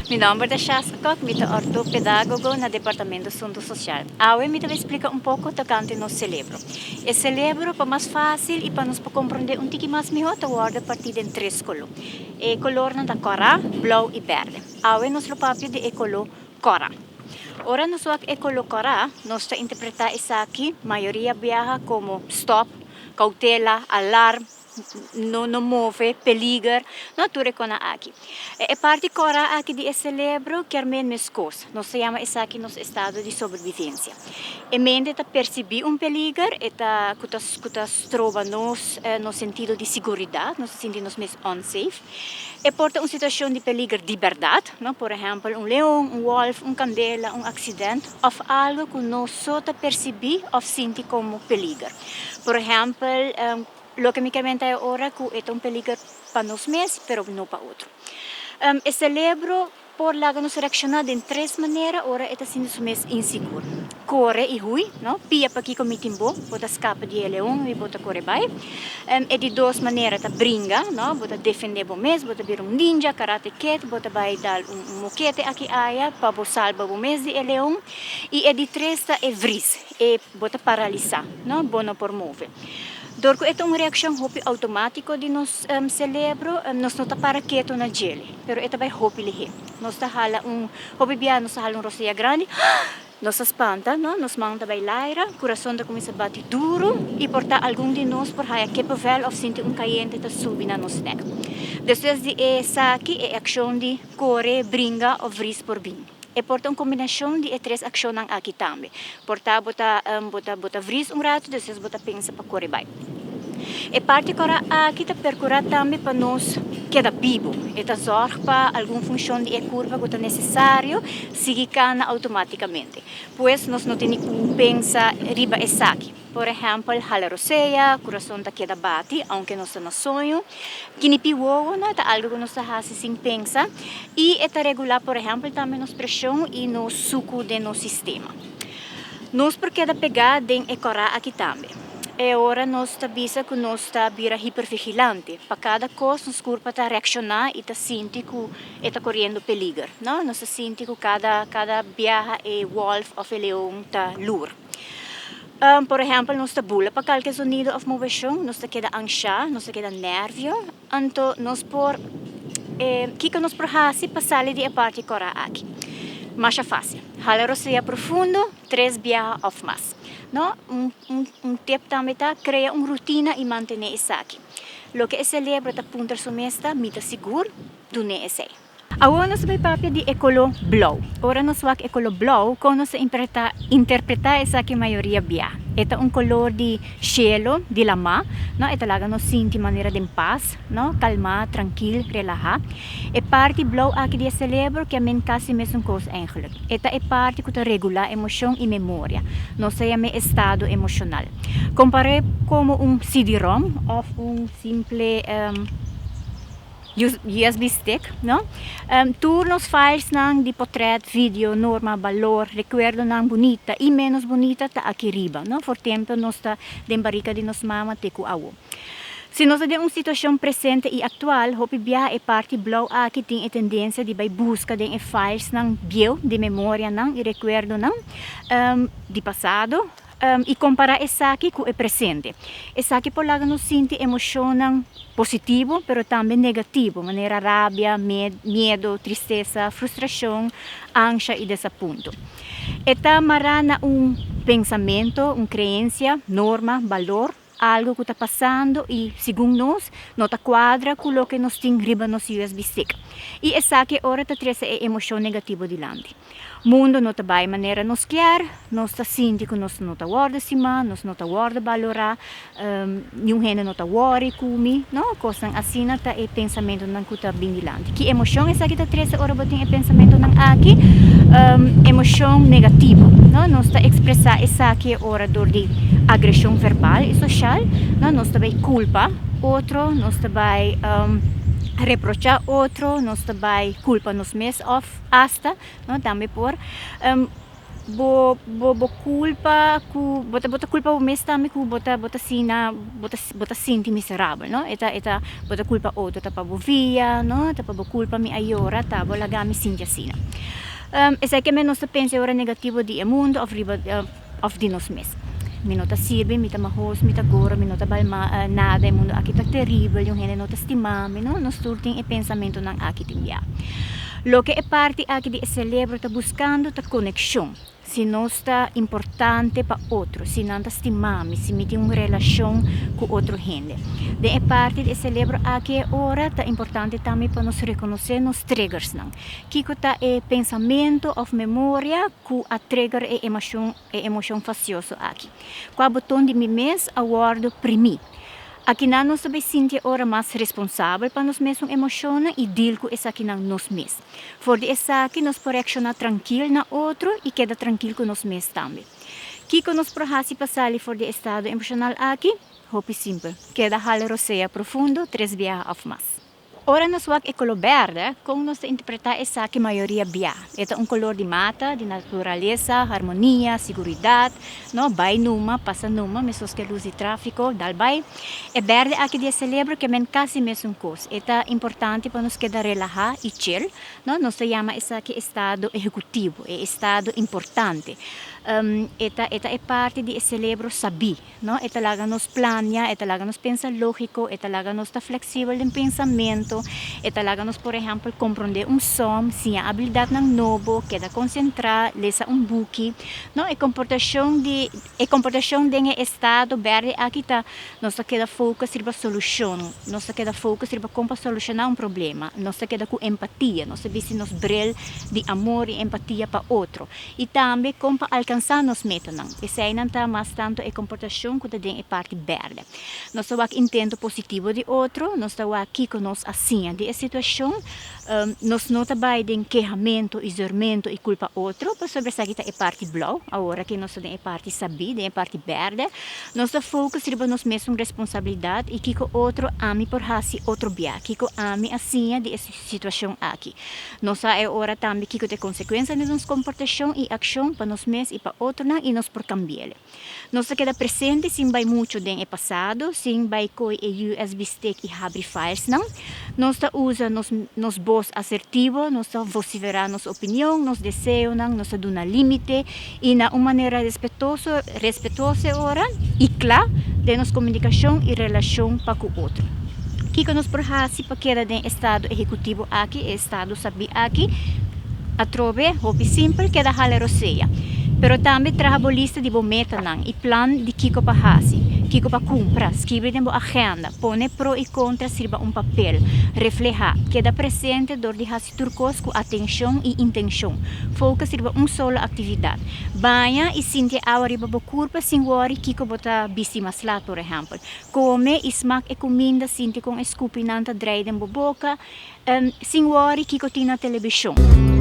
Mi nomber ta Shaska Kok, mi ta ortopedagogo na Departamento Asunto Social. Awe mi ta bay splica un poco tocante nos celebro. E celebro, pa mas facil y pa nos por comprende un tiki mas miho, ta wordo parti den tres colo. E colornan ta cora, blauw y berde. Awe nos lo papia di e colo cora. Ora nos wak e colo cora, nos ta interpreta esaki mayoria biaha como stop, cautela, alarm, no no move, peliger, no tur e konan aki. E parti kòrá aki di e selebro kier men meskos. Nos ta yama esaki nos estado di sobrevivensia. E mente ta persibí un peliger, e ta ku ta ku ta stroba nos nos sentido di siguridat, nos ta sinti nos mes unsafe. E por ta un situashon di peliger di bèrdat, no, por ehèmpel un leon, un wòlf, un kandela, un aksident òf algu ku nos so ta persibí òf sinti komo peliger. Por ehèmpel, Loke mi ke menta e ora ku e ta un peliger pa nos mes, pero no pa otro. E selebro por laga nos reakshoná den tres manera ora e ta sinti su mes insigur. Kore i hui, no? Pia pakiko mi tin bo, bo ta skapa di e leon i bo ta kore bai. E di dos manera ta bringa, no? Bo ta defendé bo mes, bo ta bira un ninja, karate kid, bo ta bai dal un mokete aki aya pa bo salba bo mes di e leon. I e di tres ta e vris, e bo ta paralisá, no? Bo no por move. Dor ku e ta un reakshon hopi outomátiko di nos selebro, nos no ta para ketu na djele, pero e ta bai hopi lihé. Nos ta hala un, hopi bia nos ta hala un rosea grandi, nos ta spanta, no? Nos man ta bai laira, kurason ta kuminsá bati duru i por ta algun di nos por haya kippenvel òf sinti un kayente ta subi na nos nek. Despues di esaki e akshon di kore, bringa òf vris por bin. E por ta un kombinashon di e tres akshonnan aki tambe. Por ta bo ta bo ta bo ta vris un ratu despues bo ta pensa pa kore bai. E parti kòrá aki ta perkurá tambe pa nos keda bibu. E ta zòrg pa algun funshon di e kurpa ku ta nesesario sigui kana outomátikamente. Pues nos no tene ku pensa riba esaki. Por ehèmpel, hala rosea, kurason ta keda bati aunke nos ta na soño. Kinipi wowo no ta algu ku nos ta hasi sin pensa i e ta regulá por ehèmpel tambe nos preshon i nos suku den nos sistema. Nos por keda pegá den e kòrá aki tambe. E ora nos ta bisa ku nos ta bira hipervigilante. Pa kada kos nos kurpa ta reakshoná i ta sinti ku e ta koriendo peliger, no? Nos ta sinti ku kada kada biaha e wòlf òf e leon ta lur. Por ehèmpel, nos ta bula pa kalke zonido òf moveshon, nos ta keda anshá, nos ta keda nèrvio. Anto nos por, kiko nos por hasi pa sali di e parti kòrá aki? Masha fásil, hala rosea profundo tres biaha òf mas. No, un un tip tambe ta krea un rutina i mantené esaki. Loke e selebro ta puntra su mes ta, Mi ta sigur? Dun'é esei. Awor nos bai papia di e koló blou. Ora nos wak e koló blou, kon nos ta interpretá esaki mayoria bia? E ta un kolor di shelu, di lamá, no? E ta laga nos sinti manera den pas, no? Kalmá, trankil, relahá. E parti blou aki di e selebro ke men kasi mesun kos eigenlik. E ta e parti ku ta regulá emoshon i memoria. Nos ta yam'é estado emoshonal. Kompar'é komo un CD-rom òf un simple. USB stick, no? Tur nos filesnan di potret, video, norma, balor, rekuerdonan bunita i ménos bunita ta aki riba, no? For tempu nos ta den barika di nos mama te ku awo. Si nos ta den un situashon presente i aktual, hopi biaha e parti blou aki tin e tendensia di bai buska den e filesnan bieu di memorianan i rekuerdonan di pasado, I kompará esaki ku e presente. Esaki por laga nos sinti emoshonnan positivo pero tambe negativo, manera rabia, miedu, tristesa, frustrashon, ansha i desapunto. E ta mará na un pensamentu, un kreensia, norma, balor, algu ku ta pasando i segun nos no ta kuadra ku loke nos tin riba nos USB stick. I esaki e ora ta trese e emoshon negativo dilanti. Mundo no ta bai manera nos kier, nos ta sinti ku nos no ta wòrdu stimá, nos no ta wòrdu balorá, niun hende no ta wòri ku mi, no, kosnan asina ta e pensamentunan ku ta bin dilanti. Ki emoshon esaki ta trese ora bo tin e pensamentunan aki? Emoshon negativo, no, nos ta ekspresá esaki e ora dor di agreshon verbal i soshal, no, nos ta bai kulpa otro, nos ta bai reprochá otro, nos ta bai kulpa nos mes òf. Asta, no, tambe por. Bo bo bo kulpa ku bo ta bo ta kulpa bo mes tambe ku bo ta bo ta asina bo ta bo ta sinti miserabel no e ta e ta bo ta kulpa otro ta pa bo via no ta pa bo kulpa mi a yora ta bo laga mi sinti asina. Esaki me nos ta pensa e ora negativo di e mundo of riba of di nos mes. Mi no ta sirbi, mi ta mahos, mi ta goro, mi no ta bal nada, e mundo aki ta teribel, niun hende no ta stima mi, no. Nos tur tin e pensamentonan aki tin bia. Loke e parti aki di e celebro ta buscando ta coneccion. Si nos ta importante pa otro, si nan ta stima mi, si mi tin un relacion cu otro hende. Den e parti di e celebro aki e ora ta importante tambe pa nos reconoce nos triggersnan. Kiko ta e pensamentu òf memoria ku a trigger e emashon e emoshon fasioso aki? Kua boton di mi mes a wòrdu primí? Akinan nos ta bai sinti e ora mas responsabel pa nos mesun emoshonnan i deal ku esakinan nos mes. For di esaki nos por reakshoná trankil na otro i keda trankil ku nos mes tambe. Kiko nos por hasi pa sali for di e estado emoshonal aki? Hopi simpel, keda hala rosea profundo tres biaha òf mas. Ora nos wak e koló bèrdè, kon nos ta interpretá esaki mayoria bia? E ta un kolor di mata, di naturalesa, harmonia, siguridat, no? Bai numa, pasa numa, meskos ku e lus di tráfiko, dal bai. E bèrdè aki di e selebro ke men kasi mesun kos. E ta importante pa nos keda relahá i chill, no? Nos ta yama esaki estado ehekutivo, e estado importante. E ta e ta e parti di e selebro sabí. No, e ta laga nos plania, e ta laga nos pensa lógiko, e ta laga nos ta fleksibel den pensamentu, e ta laga nos, por ehèmpel, komprondé un sòm, siña abilidatnan nobo, keda konsentrá, lesa un buki. No, e komportashon di e komportashon den e estado bèrdè aki ta nos ta keda focus riba solushon, nos ta keda focus riba kon pa solushoná un problema, nos ta keda ku empatia, nos ta bisti nos bril di amor i empatia pa otro. I tambe kon pa alkansá nos metanan. Eseinan ta mas tantu e komportashon ku ta den e parti bèrdè. Nos ta wak intento positivo di otro, nos ta wak kiko nos a siña di e situashon. Nos no ta bai den kehamentu i zùrmentu i kulpa otro, pasobra esaki ta e parti blou. Awor aki nos ta den e parti sabí, den e parti bèrdè. Nos ta focus riba nos mesun responsabilidat i kiko otro ami por hasi otro bia, kiko ami a siña di e situashon aki. Nos sa e ora tambe kiko ta e konsekuensia di nos komportashon i akshon pa nos mes i pa otronan i nos por kambi'el. Nos ta keda presente sin bai muchu den e pasado, sin bai koi e USB stick i habri filesnan. Nos ta usa nos nos bos asertivo, nos ta vosiferá nos opinion, nos deseonan, nos ta duna límite i na un manera respetoso respetuoso e ora i kla den nos komunikashon i relashon pa ku otro. Kiko nos por hasi pa keda den estado ehekutivo aki, e estado sabí aki? Atrobe, hopi simpel, keda hala rosea. Pero tambe traha bo lista di bo metanan i plan di kiko pa hasi, kiko pa kumpra, skibi den bo agenda, pone pro i kontra sriba un papel, reflehá, keda presente dor di hasi tur kos ku atenshon i intenshon. Focus riba un solo aktividat. Baña i sinti e awa riba bo kurpa sin wòri kiko bo ta bisti mas lat, por ehèmpel. Kome i smak e kuminda, sinti kon e skupinan ta drei den bo boka, sin wòri kiko tin na telebishon.